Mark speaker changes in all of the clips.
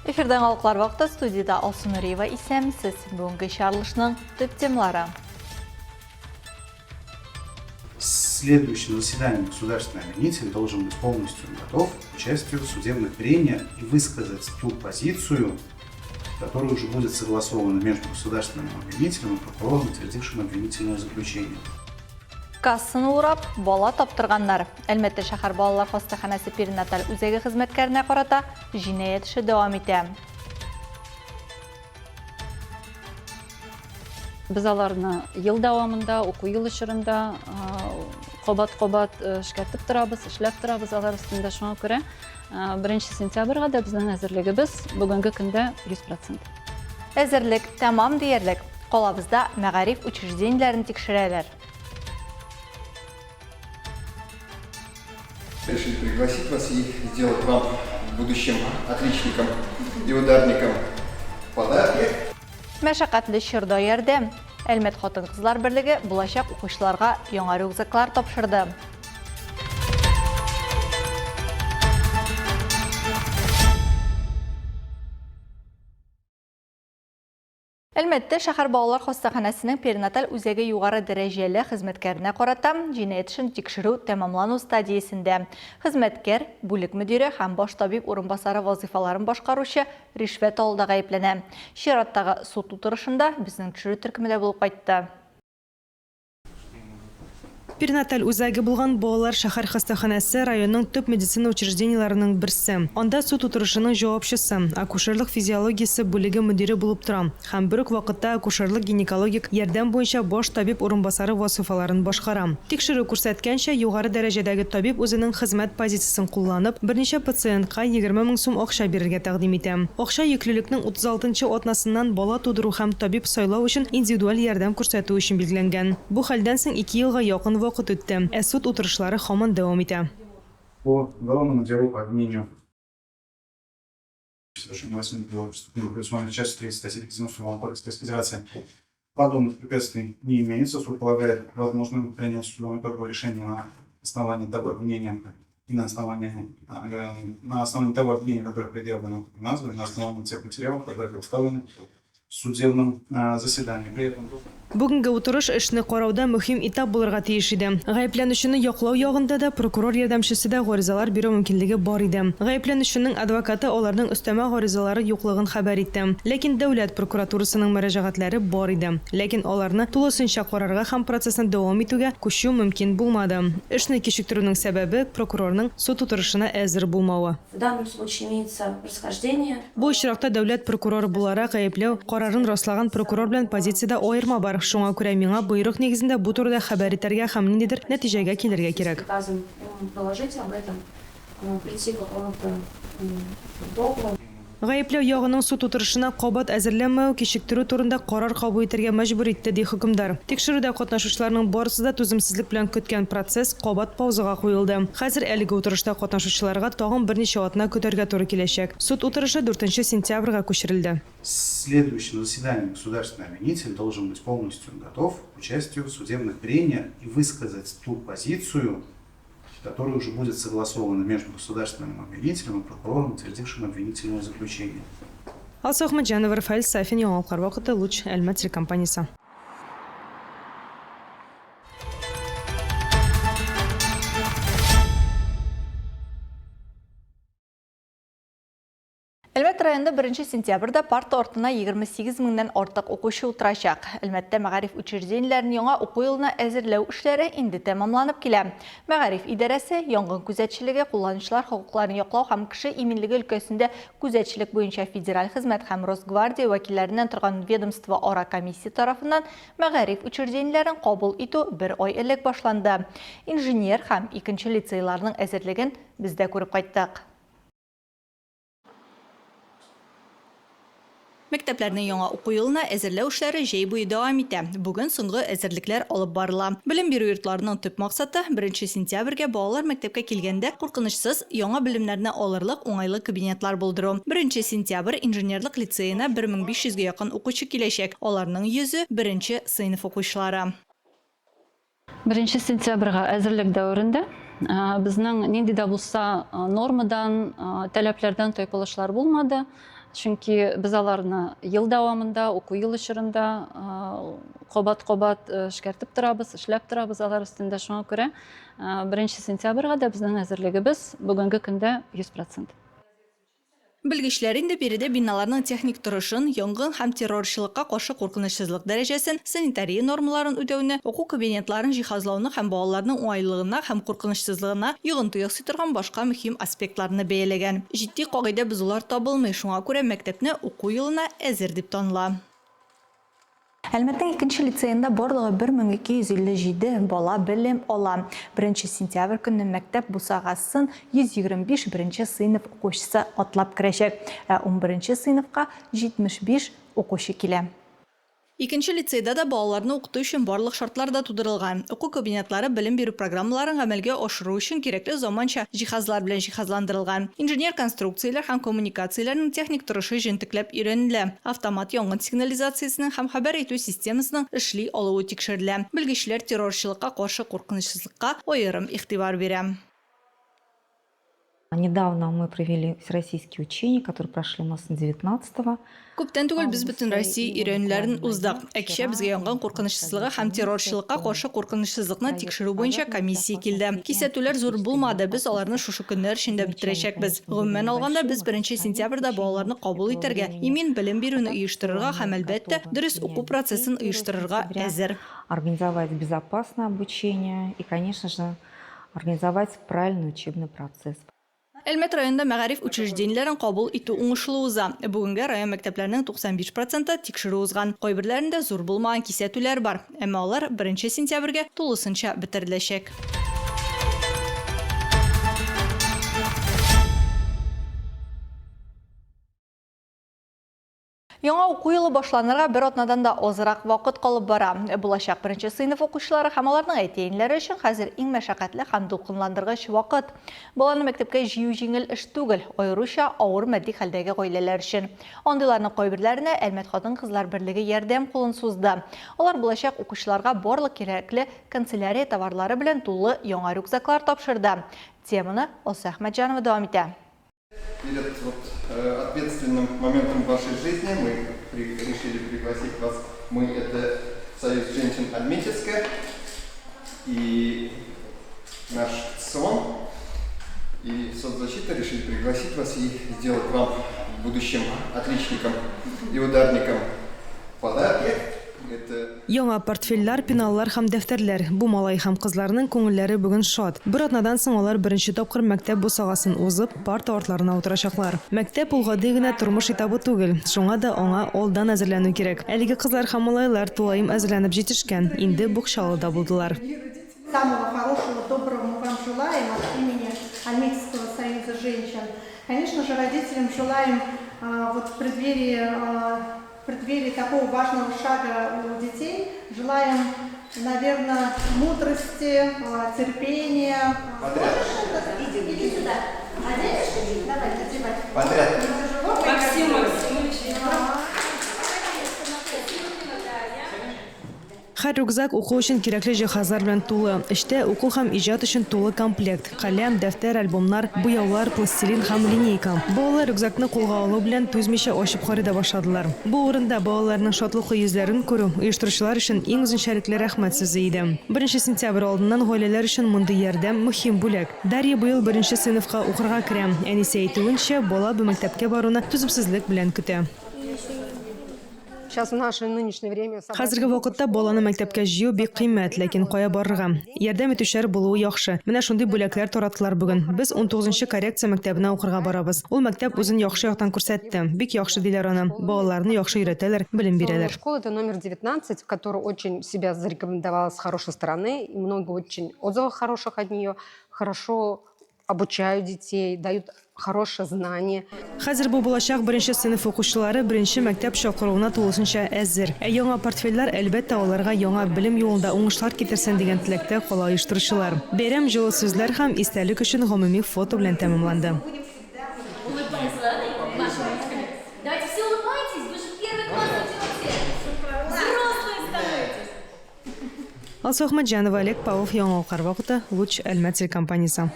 Speaker 1: Эфирда яңалыклар вакыты студиядә Алсу Нуриева исәнмесез. Бүгенге чыгарылышның төп темалары.
Speaker 2: Следующее заседание государственный обвинитель должен быть полностью готов к участию в судебных прениях и высказать ту позицию, которая уже будет согласована между государственным обвинителем и прокурором, утвердившим обвинительное заключение.
Speaker 1: Кассаны урап, бала таптырганнар. Әлмәттә шәһәр балалар хастаханәсе перинаталь үзәге хезмәткәренә карата җинаять эше дәвам итә.
Speaker 3: Без аларны ел дәвамында, уку елы чорында кабат-кабат эшкәртеп торабыз, эшләп торабыз алар өстендә. Шуңа күрә 1 сентябрьгә дә безнең әзерлегебез бүгенге көндә 100%.
Speaker 1: Әзерлек тәмам диярлек. Калабызда мәгариф учреждениеләрен тикшерәләр.
Speaker 4: Решили пригласить вас и сделать вам в будущем отличником и ударником подарки.
Speaker 1: Мәшәкатьле чорда ярдәм. Әлмәт хатын-кызлар берлеге булачак укучыларга яңа рюкзаклар тапшырды. Әлмәттә шәһәр балалар хастаханәсенең перинаталь үзәге югары дәрәҗәле хезмәткәренә карата җинаять эшен тикшерү тәмамлану стадиясендә. Хезмәткәр, бүлек мөдире һәм баш табиб урынбасары вазыйфаларын башкаручы ришвәт алуда гаепләнә. Чираттагы суд утырышында безнең төшерү төркеме дә булып кайтты.
Speaker 5: Перинаталь үзәге булган балалар шәһәр хастаханәсе районның төп медицина учреждениеләренең берсе. Анда суд утырышының җавапчысы, акушерлык физиологиясе бүлеге мөдире булып тора һәм бер үк вакытта акушерлык-гинекологик ярдәм буенча баш табиб урынбасары вазыйфаларын башкара. Тикшерү күрсәткәнчә, югары дәрәҗәдәге табиб үзенең хезмәт позициясен кулланып, берничә пациентка 20 мең сум акча бирергә тәкъдим итә. Акча йөклелекнең 36 нчы атнасыннан бала тудыру һәм табиб сайлау өчен индивидуаль ярдәм күрсәтү өчен билгеләнгән. Бу хәлдән соң ике елга якын вакыт үтте, ә суд утырышлары һаман дәвам итә.
Speaker 2: По уголовному делу по обвинению предусмотрено частью 3 статьи 390 Уголовного кодекса Российской Федерации. Подобных препятствий не имеется. Суд полагает возможным принять судом итоговое решение на основании того обвинения и на основании, на основании того обвинения, которое предъявлено названо, на основании тех материалов, которые представлены в судебном заседании. При этом
Speaker 5: Бүгенге утырыш эшне карауда мөһим этап булырга тиеш иде. Гаепләнүчене яклау ягында да, прокурор ярдәмчесе дә гаризалар бирү мөмкинлеге бар иде. Гаепләнүченең адвокаты аларның өстәмә гаризалары юклыгын хәбәр итте. Ләкин дәүләт прокуратурасының мөрәҗәгатьләре бар иде. Ләкин аларны тулысынча карарга һәм процессны дәвам итүгә күчү мөмкин булмады. Эшне кичектерүнең сәбәбе, прокурорның суд утырышына әзер булмавы.
Speaker 6: В данном случае имеется расхождение.
Speaker 5: Бу очракта дәүләт прокуроры буларак гаепләү карарын раслаган прокурор белән позициядә аерма бар, шуңа күрә миңа боерык нигезендә бу турыда хәбәр итәргә һәм ниндидер нәтиҗәгә килергә кирәк. Гаепләү ягының суд утырышына кабат әзерләнмәве кичектерү турында карар кабул итәргә мәҗбүр итте, ди хөкемдар. Тикшерүдә катнашучыларның барысы да түземсезлек белән көткән процесс кабат паузага куелды. Хәзер әлеге утырышта катнашучыларга тагын берничә атна көтәргә туры киләчәк. Суд утырышы дүртенче сентябрьгә күчерелде.
Speaker 2: Следующее заседание государственный обвинитель должен быть полностью готов к участию в судебных прениях и высказать ту позицию, которая уже будет согласована между государственным обвинителем и прокурором, утвердившим обвинительное заключение.
Speaker 5: Алсу Әхмәтҗанова, Рафаэль Сафин, Яңалыклар вакыты, Луч, Әлмәт телекомпаниясе.
Speaker 1: Әлмәт районында 1 сентябрьдә парта артына 28 меңнән артык укучы утырачак. Әлмәттә мәгариф учреждениеләрен яңа уку елына әзерләү эшләре инде тәмамланып килә. Мәгариф идарәсе, янгын күзәтчелеге, кулланучылар хокукларын яклау һәм кеше иминлеге өлкәсендә күзәтчелек буенча федераль хезмәт һәм Росгвардия вәкилләреннән торган ведомствоара комиссия тарафыннан мәгариф учреждениеләрен кабул итү бер ай элек башланды. Инженер һәм икенче лицейларның әзерлеген без дә күреп кайттык. Мәктәпләрне яңа уку елына әзерләү эшләре җәй буе дәвам итә. Бүген соңгы әзерлекләр алып барыла. Белем бирү йортларының төп максаты, беренче сентябрьгә балалар мәктәпкә килгәндә куркынычсыз, яңа белемнәрне алырлык уңайлы кабинетлар булдыру. Беренче сентябрь инженерлык лицеена 1500 гә якын укучы киләчәк, аларның йөзе, беренче сыйныф укучылары.
Speaker 3: Беренче сентябрьгә әзерлек дәверендә безнең нинди дә булса нормадан, таләпләрдән тайпылышлар булмады. Чөнки без аларны ел дәвамында, уку елы чорында кабат-кабат эшкәртеп торабыз, эшләп торабыз алар өстендә. Шуңа күрә 1 сентябрьгә дә безнең әзерлегебез бүгенге көндә 100 процент.
Speaker 1: Белгечләр инде биредә биналарның техник торышын, янгын һәм террорчылыкка каршы куркынычсызлык дәрәҗәсен, санитария нормаларын үтәүне, уку кабинетларын җиһазлауны һәм балаларның уңайлылыгына һәм куркынычсызлыгына йогынты ясый торган башка мөһим аспектларны бәяләгән. Җитди кагыйдә бозулар табылмый, шуңа күрә мәктәпне уку елына әзер дип таныла. Әлмәтнең икенче лицеенда барлыгы 1257 бала белем ала. Беренче сентябрь көнне мәктәп бусагасын 125 беренче сыйныф укучысы атлап керәчәк, ә унберенче сыйныфка 75 укучы килә. Икенче лицейда да балаларны укыту өчен барлык шартлар да тудырылган. Уку кабинетлары белем бирү программаларын гамәлгә ашыру өчен кирәкле заманча җиһазлар белән җиһазландырылган. Инженер конструкцияләр һәм коммуникацияләрнең техник торышы җентекләп өйрәнелә. Автомат янгын сигнализациясенең һәм хәбәр итү системасының эшли алуы тикшерелә. Белгечләр террорчылыкка каршы куркынычсызлыкка аерым игътибар бирә.
Speaker 7: Недавно мы провели всероссийские учения, которые прошли у нас 19
Speaker 1: Күптән түгел без Бөтенроссия өйрәнүләрен уздык. Ә кичә безгә янгын куркынычсызлыгы һәм террорчылыкка каршы куркынычсызлыкны тикшерү буенча комиссия килде. Кисәтүләр зур булмады, без аларны шушы көннәр эчендә бетерәчәкбез. Гомумән алганда, без беренче сентябрьдә балаларны кабул итәргә, имин белем бирүне оештырырга һәм, әлбәттә, дөрес уку процессын оештырырга әзер.
Speaker 7: Организовать безопасное обучение и, конечно же, организовать правильный учебный процесс.
Speaker 1: Әлмәт районында мәгариф учреждениеләрен кабул итү уңышлы уза. Бүгенгә район мәктәпләренең 95 проценты тикшерү узган. Кайберләрендә зур булмаган кисәтүләр бар. Әмма алар беренче сентябрьгә тулысынча бетереләчәк. Яңа уку елы башланырга бер атнадан да азрак вакыт калып бара. Булачак беренче сыйныф укучылары һәм аларның әти-әниләре өчен хәзер иң мәшәкатьле һәм дулкынландыргыч вакыт. Баланы мәктәпкә җыю җиңел эш түгел, аеруча авыр матди хәлдәге гаиләләр өчен. Андыйларның кайберләренә Әлмәт хатын-кызлар берлеге ярдәм кулын сузды. Алар булачак укучыларга барлык кирәкле канцелярия товарлары белән тулы яңа рюкзаклар тапшырды. Теманы Алсу Әхмәтҗанова дәвам итә.
Speaker 4: Перед вот ответственным моментом в вашей жизни мы решили пригласить вас. Мы это Союз женщин Альметьевска и наш ЦОН и соцзащита решили пригласить вас и сделать вам в будущем отличником и ударником подарки.
Speaker 5: Яңа портфельләр, пеналлар һәм дәфтәрләр. Бу малай һәм кызларның күңелләре бүген шат. Бер атнадан соң алар беренче тапкыр мәктәп бусагасын узып, парта артларына утырачаклар. Мәктәп ул гади генә тормыш этабы түгел, шуңа да аңа алдан әзерләнү кирәк. Әлеге кызлар һәм малайлар тулаем әзерләнеп җитешкән, инде букчалы да булдылар.
Speaker 8: Самого хорошего, доброго мы вам желаем от имени Альметьевского союза женщин. Конечно же, родителям желаем вот в преддверии в преддверии такого важного шага у детей желаем, наверное, мудрости, терпения.
Speaker 4: Подряд.
Speaker 8: Иди, иди сюда. Оденешь? Давай, одевай.
Speaker 4: Подряд.
Speaker 8: Максим Максимович.
Speaker 5: Һәр рюкзак уку өчен кирәкле җиһазлар белән тулы. Эчтә уку һәм иҗат өчен тулы комплект, каләм, дәфтәр, альбомнар, буяулар, пластилин һәм линейка. Балалар рюкзакны кулга алу белән түзмичә ачып карый да башладылар. Бу урында балаларның шатлыклы йөзләрен күрү, оештыручылар өчен иң үзенчәлекле рәхмәт сүзе иде. Беренче сентябрь алдыннан гаиләләр өчен мондый ярдәм, мөһим бүләк. Дарья быел беренче сыйныфка укырга керә. Әнисе әйтүенчә, бала бу мәктәпкә баруны түземсезлек белән көтә. Хәзерге вакытта баланы мәктәпкә җыю бик кыйммәт, ләкин кая барырга? Ярдәм итүчеләр булуы яхшы. Менә шундый бүләкләр тараттылар бүген. Без унтугызынчы коррекция мәктәбенә укырга барабыз. Ул мәктәп үзен яхшы яктан күрсәтте. Бик яхшы диләр аны. Балаларны яхшы өйрәтәләр, белем бирәләр.
Speaker 9: Школа это номер 19, которая очень себя зарекомендовала с хорошей стороны. И много очень отзывов хороших от нее. Хорошо обучают детей, дают хорошее знание.
Speaker 5: Хәзер бу булачак беренче сыйныф укучылары беренче мәктәп чакыруына тулысынча әзер. Ә яңа портфельләр, әлбәттә, аларга яңа белем юлында уңышлар китерсен дигән теләктә кала оештыручылар. Бәйрәм җылы сүзләр һәм истәлек өчен гомуми фото белән тәмамланды. Алсу Әхмәтҗанова, Олег Павлов, Яңалыклар вакыты, Луч, Әлмәт телекомпаниясе.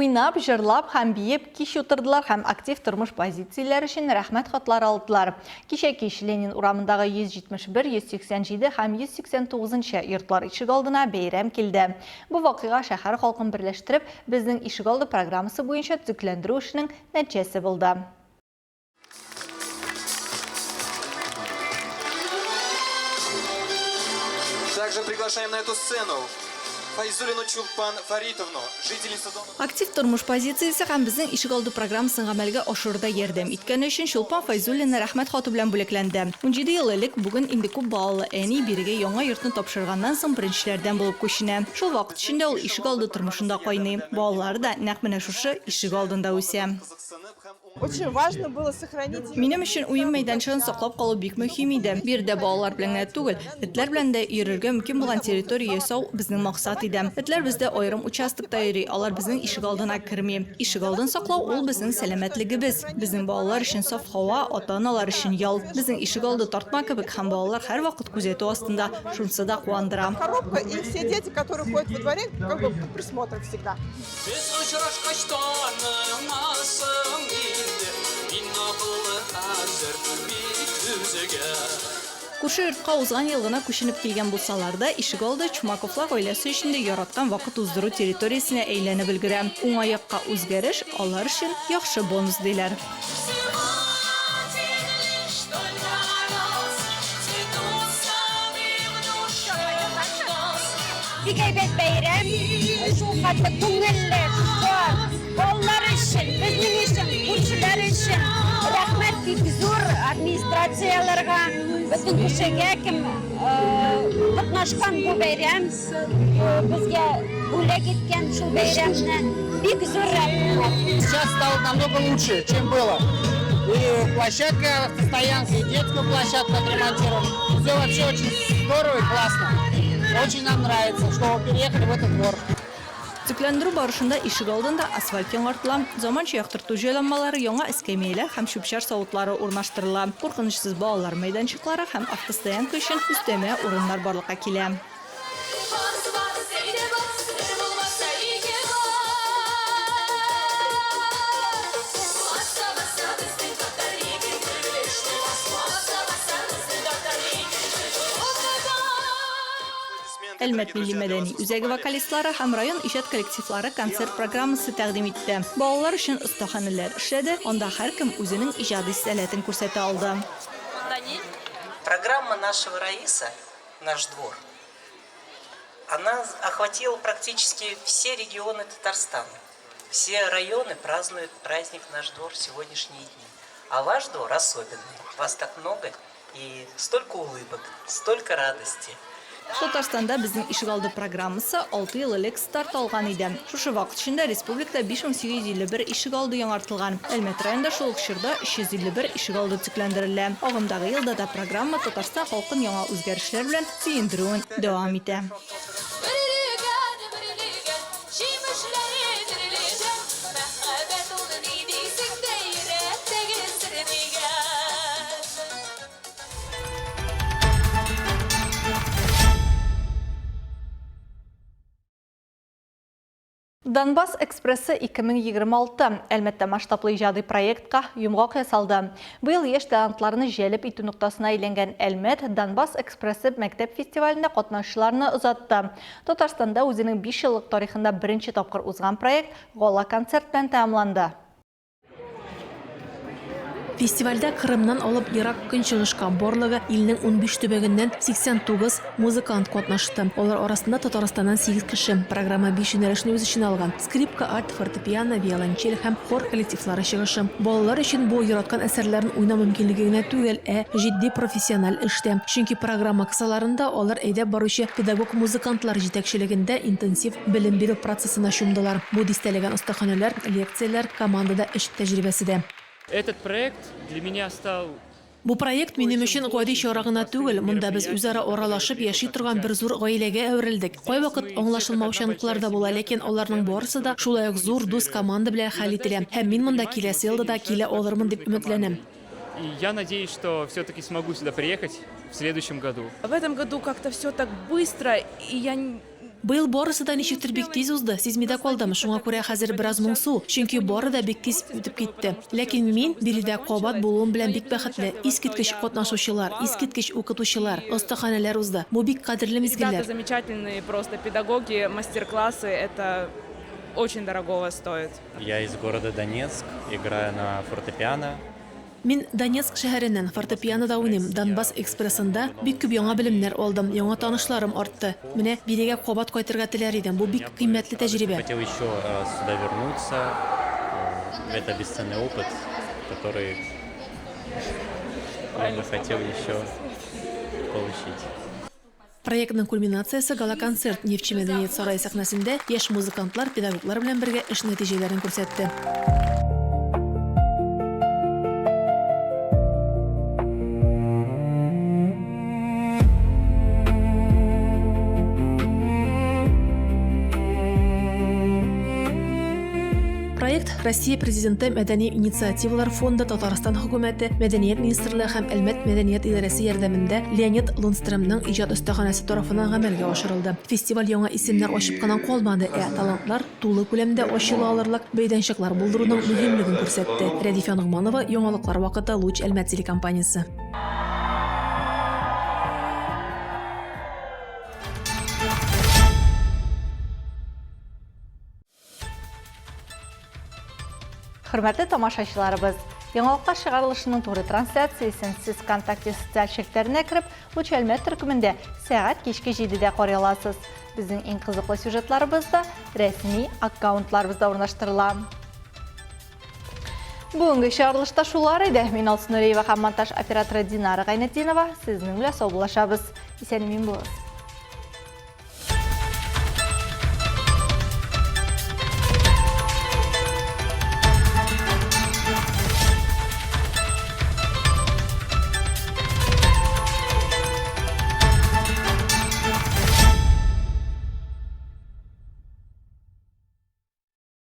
Speaker 1: Уйнап, җырлап һәм биеп кич утырдылар һәм актив тормыш позицияләре өчен рәхмәт хатлары алдылар. Кичә кич Ленин урамындагы 171, 187 һәм 189 нчы йортлар ишегалдына бәйрәм килде. Бу вакыйга шәһәр халкын берләштереп, Безнең ишегалды программасы буенча төзекләндерү эшенең нәтиҗәсе булды.
Speaker 10: Также приглашаем на эту сцену Файзуллину Чулпан Фаритовну, жительницу дома...
Speaker 1: Актив тормыш позициясе һәм Безнең ишегалды программасын гамәлгә ашыруда ярдәм иткәне өчен Чулпан Фәйзуллина Рәхмәт хаты белән бүләкләнде. 17 ел элек, бүген инде күп балалы әни бирегә яңа йортны тапшырганнан соң беренчеләрдән булып күченә. Шул вакыт эчендә ул ишегалды тормышында кайный. Балалары да нәкъ менә шушы ишегалдында үсә.
Speaker 11: Очень важно было сохранить.
Speaker 1: Минем өчен уен мәйданчыгын саклап калу бик мөһим иде. Биредә балалар белән генә түгел, этләр белән дә йөрергә мөмкин булган территория ясау безнең максат иде. Этләр бездә аерым участокта йөри, алар безнең ишегалдына керми. Ишегалдын саклау, ул безнең сәламәтлегебез. Безнең балалар өчен саф һава, ата-аналар өчен ял. Безнең ишегалды тартма кебек һәм балалар һәрвакыт күзәтү астында, шунысы да куандыра.
Speaker 11: Коробка и все дети, которые ходят во дворе, как бы под присмотром всегда.
Speaker 10: Без очрашкач танымассың инде, Мин акыллы хәзер, бик үзгә.
Speaker 1: Күрше йортка узган ел гына күченеп килгән булсалар да, ишегалды Чумаковлар гаиләсе өчен дә яраткан вакыт уздыру территориясенә әйләнеп өлгерә. Уңай якка үзгәреш алар өчен яхшы бонус, диләр.
Speaker 12: Бик әйбәт бәйрәм, шул хәтле күңелле, шат, балалар өчен, безнең өчен, күршеләр өчен. Рәхмәт бик зур администрацияләргә, бөтен кешегә, кем катнашкан бу бәйрәм, безгә бүләк иткән шул бәйрәмне. Бик зур рәхмәт.
Speaker 13: Сейчас стало намного лучше, чем было. И площадка автостоянки, и детскую площадку отремонтировали. Все вообще очень здорово и классно. Очень нам нравится, что переехали в этот двор.
Speaker 1: Төзекләндерү барышында ишегалдында асфальт яңартыла, заманча яктырту җайланмалары, яңа эскәмияләр һәм чүп-чар савытлары урнаштырыла, куркынычсыз балалар мәйданчыклары һәм автостоянка өчен өстәмә урыннар барлыкка килә. Әлмәт милли мәдәни үзәге вокалистлары һәм район иҗат коллективлары концерт программасы тәкъдим итте. Балалар өчен остаханәләр эшләде, анда һәркем үзенең иҗади сәләтен күрсәтә алды.
Speaker 14: Программа нашего Раиса «Наш двор» она охватила практически все регионы Татарстана. Все районы празднуют праздник «Наш двор» в сегодняшние дни. А ваш двор особенный. Вас так много и столько улыбок, столько радости.
Speaker 1: Татарстанда Безнең ишегалды программасы алты ел элек старт алган иде. Шушы вакыт эчендә республикада 5851 ишегалды яңартылган. Әлмәт районында шул ук чорда 351 ишегалды төзекләндерелә. Агымдагы елда да программа Татарстан халкын яңа үзгәрешләр белән сөендерүен дәвам итә.
Speaker 10: Бөрелегән, бөрелегән, җимешләре терелегән, Мәхәббәт ул ни дисең дә, йөрәктәге сер дигән.
Speaker 1: Донбасс экспрессы 2026 Әлмәттә масштаблы иҗади проектка йомгак ясалды. Быел яшь талантларны җәлеп итү ноктасына әйләнгән Әлмәт Донбасс экспрессы мәктәп фестивалендә катнашучыларны озатты. Татарстанда үзенең биш еллык тарихында беренче тапкыр узган проект гала-концерт белән тәмамланды.
Speaker 15: Фестивальдә Кырымнан алып Ерак Көнчыгышка барлыгы илнең 15 төбәгеннән 89 музыкант катнашты. Алар арасында Татарстаннан 8 кеше. Программа биш юнәлешне үз эченә алган, скрипка, альт, фортепиано, виолончель һәм хор коллективлары чыгышы. Балалар өчен бу яраткан әсәрләрен уйнау мөмкинлеге генә түгел, ә җитди профессиональ эш тә. Чөнки программа кысаларында алар әйдәп баручы педагог-музыкантлар җитәкчелегендә интенсив белем бирү процессына чумдылар. Бу дистәләгән остаханәләр, лекцияләр, командада эш тәҗрибәсе дә.
Speaker 16: Этот проект для меня стал
Speaker 15: Бу проект минем өчен гади чара гына түгел, монда без үзара аралашып яши торган бер зур гаиләгә әверелдек. Кайвакыт аңлашылмаучанлыклар да була, ләкин аларның барысы да шулай ук зур дус команда белән хәл ителә. Һәм мин монда киләсе елда да килә алырмын дип өметләнәм.
Speaker 16: И я надеюсь, что все-таки смогу сюда приехать в следующем году.
Speaker 11: В этом году как-то все так быстро, и я.
Speaker 15: Быел барысы да ничектер бик тиз узды, сизми дә калдым, шуңа күрә хәзер бераз моңсу, чөнки бары да бик тиз үтеп китте. Ләкин мин биредә кабат булуым белән бик бәхетле. Искиткеч катнашучылар, искиткеч укытучылар, остаханәләр узды. Бу бик кадерле мизгелләр.
Speaker 17: Ребята замечательные просто, педагоги, мастер-классы, это очень дорогого стоит.
Speaker 18: Я из города Донецк, играю на фортепиано.
Speaker 15: Мин Донецк шәһәреннән, фортепианода уйныйм, Донбасс экспрессында бик күп яңа белемнәр алдым, яңа танышларым артты. Менә бирегә кабат кайтырга теләр идем, бу бик кыйммәтле тәҗрибә.
Speaker 18: Хотел еще сюда вернуться, это бесценный опыт, который я бы хотел еще получить.
Speaker 15: Проектның кульминациясе, гала-концерт Нефтьче мәдәният сарае сәхнәсендә яшь музыкантлар педагоглар белән бергә эш нәтиҗәләрен күрсәтте. Проект Россия Президенты мәдәни инициативалар фонды, Татарстан хөкүмәте, Мәдәният министрлыгы һәм Әлмәт мәдәният идарәсе ярдәмендә Леонид Лундстремның иҗат остаханәсе тарафыннан гамәлгә ашырылды. Фестиваль яңа исемнәр ачып кына калмады, ә талантлар тулы күләмдә ачыла алырлык мәйданчыклар булдыруның мөһимлеген күрсәтте. Рәдифә Ногманова, Яңалыклар вакыты, Луч Әлмәт телекомпаниясе.
Speaker 1: Хөрмәтле тамашачыларыбыз, яңалыклар чыгарылышының туры трансляциясен сез ВКонтакте социаль челтәренә кереп, Луч Әлмәт төркемендә сәгать кичке 7-дә карый аласыз. Безнең иң кызыклы сюжетларыбыз да рәсми аккаунтларыбызда урнаштырыла. Бүгенге чыгарылышта шулар иде. Мин Алсу Нуриева һәм монтаж операторы Динара Гайнетдинова сезнең белән саубуллашабыз. Исән-имин булыгыз.